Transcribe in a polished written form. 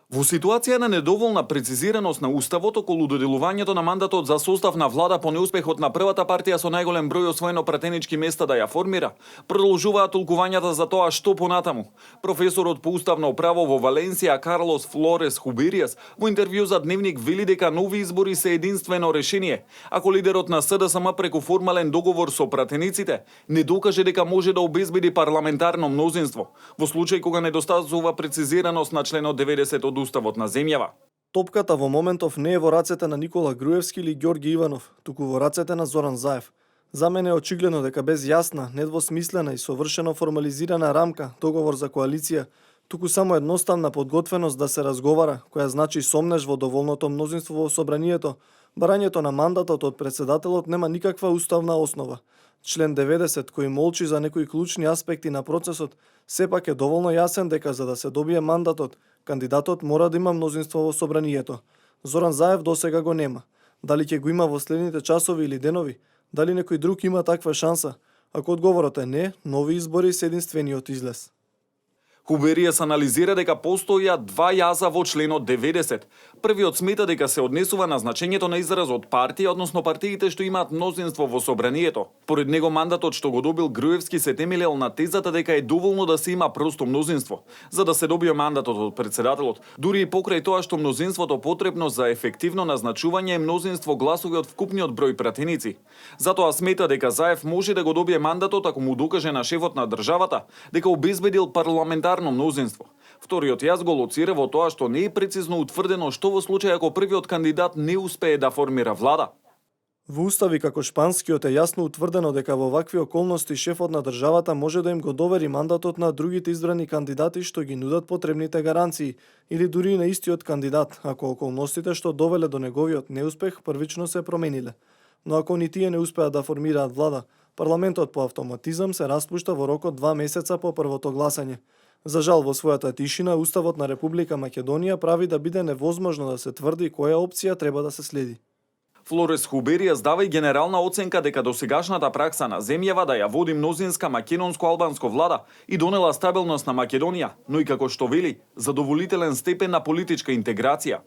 Во ситуација на недоволна прецизираност на Уставот околу доделувањето на мандатот за состав на влада по неуспехот на првата партија со најголем број освоено пратенички места да ја формира, продолжуваат толкувањата за тоа што понатаму. Професорот по уставно право во Валенсија Карлос Флорес Хубиријас во интервју за Дневник вели дека нови избори се единствено решение, ако лидерот на СДСМ преку формален договор со пратениците не докаже дека може да обезбеди парламентарно мнозинство, во случај кога недостасува прецизираност на членот 90 од Уставот на земјава. Топката во моментов не е во рацете на Никола Груевски или Ѓорги Иванов, туку во рацете на Зоран Заев. За мене е очигледно дека без јасна, недвосмислена и совршено формализирана рамка, договор за коалиција, туку само едноставна подготвеност да се разговара, која значи сомнеш во доволното мнозинство во собранието, барањето на мандатот од председателот нема никаква уставна основа. Член 90, кој молчи за некои клучни аспекти на процесот, сепак е доволно јасен дека за да се добие мандатот, кандидатот мора да има мнозинство во собранието. Зоран Заев досега го нема. Дали ќе го има во следните часови или денови? Дали некој друг има таква шанса? Ако одговорот е не, нови избори се единствениот излез. Хуберијас анализира дека постоја два јаза во членот 90. Првиот смета дека се однесува на значењето на изразот партија, односно партиите што имаат мнозинство во собранието. Поред него мандатот што го добил Груевски се темелел на тезата дека е доволно да се има просто мнозинство за да се добие мандатот од председателот, дури и покрај тоа што мнозинството потребно за ефективно назначување е мнозинство гласови од вкупниот број пратеници. Затоа смета дека Заев може да го добие мандатот ако му докаже на шефот на државата дека обезбедил парламентарно мнозинство. Вториот јаз го лоцира во тоа што не е прецизно утврдено што во случај ако првиот кандидат не успее да формира влада. Во устави како шпанскиот е јасно утврдено дека во вакви околности шефот на државата може да им го довери мандатот на другите избрани кандидати што ги нудат потребните гаранции или дури на истиот кандидат, ако околностите што довеле до неговиот неуспех првично се промениле. Но ако ни тие не успеат да формираат влада, парламентот по автоматизам се распушта во рок од 2 месеца по првото гласање. За жал, во својата тишина, Уставот на Република Македонија прави да биде невозможно да се тврди која опција треба да се следи. Флорес Хуберијас дава и генерална оценка дека досегашната пракса на земјава да ја води мнозинска македонско-албанско влада и донела стабилност на Македонија, но и како што вели, задоволителен степен на политичка интеграција.